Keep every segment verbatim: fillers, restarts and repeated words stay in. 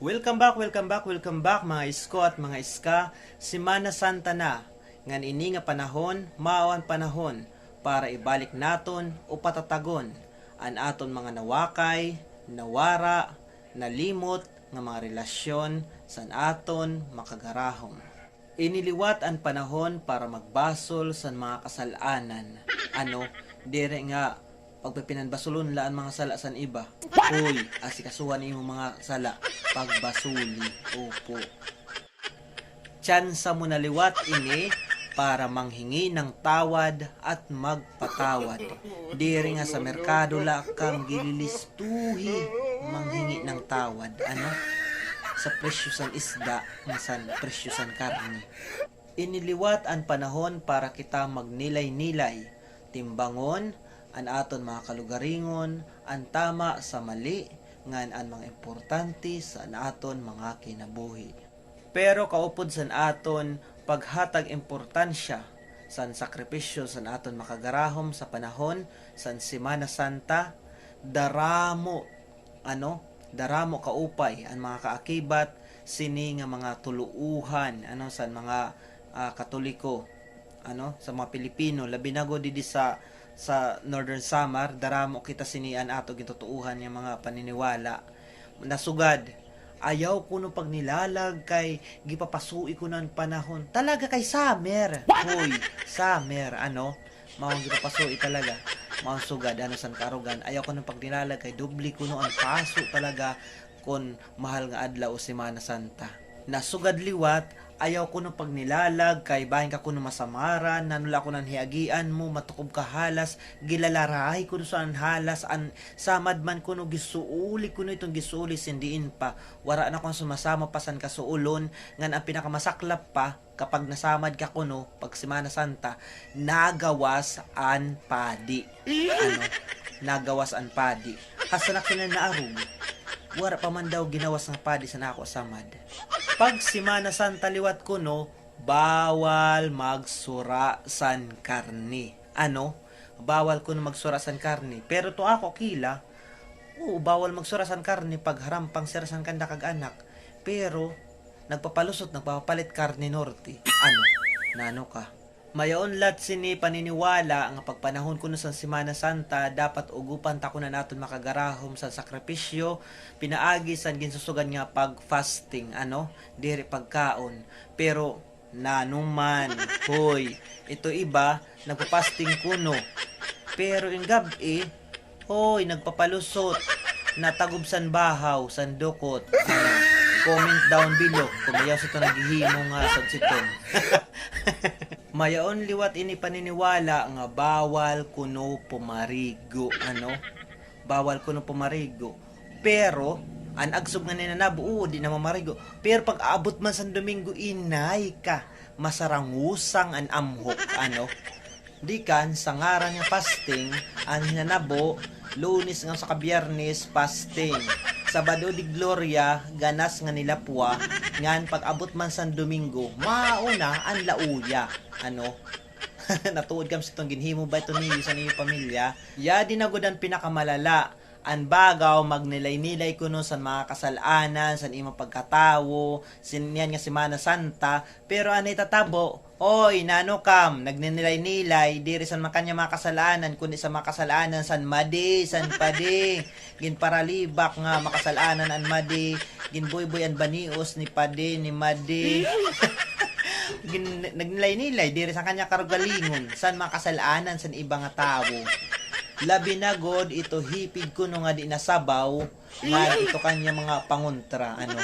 Welcome back, welcome back, welcome back, mga isko at mga iska. Semana Santa na. Ngan ini nga panahon, mao an panahon para ibalik naton o patatagon an aton mga nawakay, nawara, nalimot nga mga relasyon san aton makagarahom. Ini liwat an panahon para magbasol san mga kasal-anan. Ano, diri nga pagpipinanbasolon la an mga sala san iba. Hoy, asikasuhan imo mga sala. Pagbasuli. Opo. Tsansa mo na liwat ini para manghingi ng tawad at magpatawad. Diri nga sa merkado la ka gililistuhi manghingi ng tawad, ano? Sa presyo san isda, san presyo san karne. Ini liwat an panahon para kita magnilay-nilay, timbangon an aton mga kalugaringon, an tama sa mali, ngan an mga importante sa aton mga kinabuhi. Pero kaupod san aton paghatag importansya san sakripisyo san aton makagarahom sa panahon san Semana Santa, daramo, ano, daramo kaupay an mga kaakibat sini nga mga tuluohan, ano, san mga, ah, Katoliko, ano, sa mga Pilipino, labi na gud didi sa, sa Northern Samar, daramo kita sini an ato gintutuohan nga mga paniniwala. Nasugad, ayaw kuno pagnilalag kay gipapasui kuno an panahon. Talaga kay summer. Hoy, summer, ano? Mao an gipapasui talaga. Mao an sugad, ano, san kaarugan. Ayaw kuno pagnilalag kay doble kuno an paso talaga kon mahal nga adlaw o Semana Santa. Nasugad liwat, ayaw kuno pagnilalag kay bahin ka kuno masamaran, nano la kuno an hiagian mo, matukob ka halas, gilalaray kuno sa an halas, an samad man kuno gisuuli kuno iton gisuuli sin diin pa. Wara na kuno sumasama pa san kasuolon, ngan an pinakamasaklap pa, kapag nasamad ka kuno, pag Semana Santa, nagawas an padi. Ano? Nagawas an padi. Hasta na kina naarog. Wara pa man daw ginawas nga padi san ako samad. Pag Semana Santa liwat kuno, bawal magsura san karne. Ano? Bawal kuno magsura san karne. Pero to ako kila, oo, bawal magsura san karne pag harampang sira san kanda kag anak. Pero, nagpapalusot, nagpapalit karne norte. Ano? Nano ka? Mayaon lat sini paniniwala nga pagpanahon kuno san Semana Santa, dapat ugupan ta kuno an aton makagarahom san sakripisyo, pinaagi san ginsusugan nga pag-fasting, ano? Diri pagkaon. Pero, nano man, hoy, ito iba, nagpa-fasting kuno. Pero in gab-i, hoy, nagpapalusot, natagob san bahaw, san dukot. Ano, comment down below kung mayaw sa ito naghihimo nga sabsiton. Mayaon liwat ini paniniwala nga bawal kuno pumarigo, ano? Bawal kuno pumarigo. Pero, an agsog nga ninanabo, oo, di na mamarigo. Pero pag aabot man san Domingo, inay ka, masarangusang an amhok, ano? Di kan, sa ngaran nga fasting, an hinanabo, Lunes ngan saka Biyernes, fasting. Sabado de Gloria, ganas ngan nilapwa, ngan pag-abot man san Domingo, mao na an lauya, ano? Natuod kam sa iton ginhimo ba ito niyo sa niyo pamilya? Yadi na gud an pinakamalala. An bagaw, magnilay-nilay kuno san mga kasal-anan, san imo pagkatawo, sin niyan nga Semana Santa, pero an itatabo, oy, nano kam, nagninilay-nilay, diri san makanya mga kasal-anan, kundi sa mga kasal-anan san madi, san padi. Ginparalibak nga makasal-anan an madi, ginbuyboy an banios ni padi, ni madi. Gin-, nagnilay-nilay, diri san kanya karugalingon, san makasal-anan, san iba nga tawo. Labi na gud ito hipig kuno nga di nasabaw, nga ito kanya mga pangontra, ano.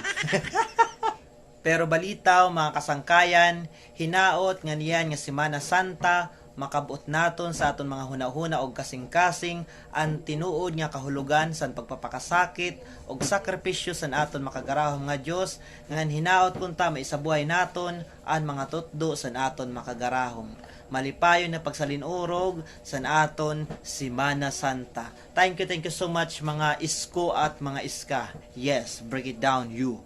Pero balitaw, mga kasangkayan, hinaot nga niyan nga Semana Santa, makab-ot naton sa aton mga hunahuna ug kasingkasing an tinuod nga kahulogan san pagpapakasakit ug sakripisyo san aton makagarahom nga Dios, ngan hinaot kunta maisabuhay naton an mga tutdo san aton makagarahom. Malipayon nga pagsalin-urog san aton Semana Santa. Thank you, thank you so much, mga isko at mga iska. Yes, break it down, you.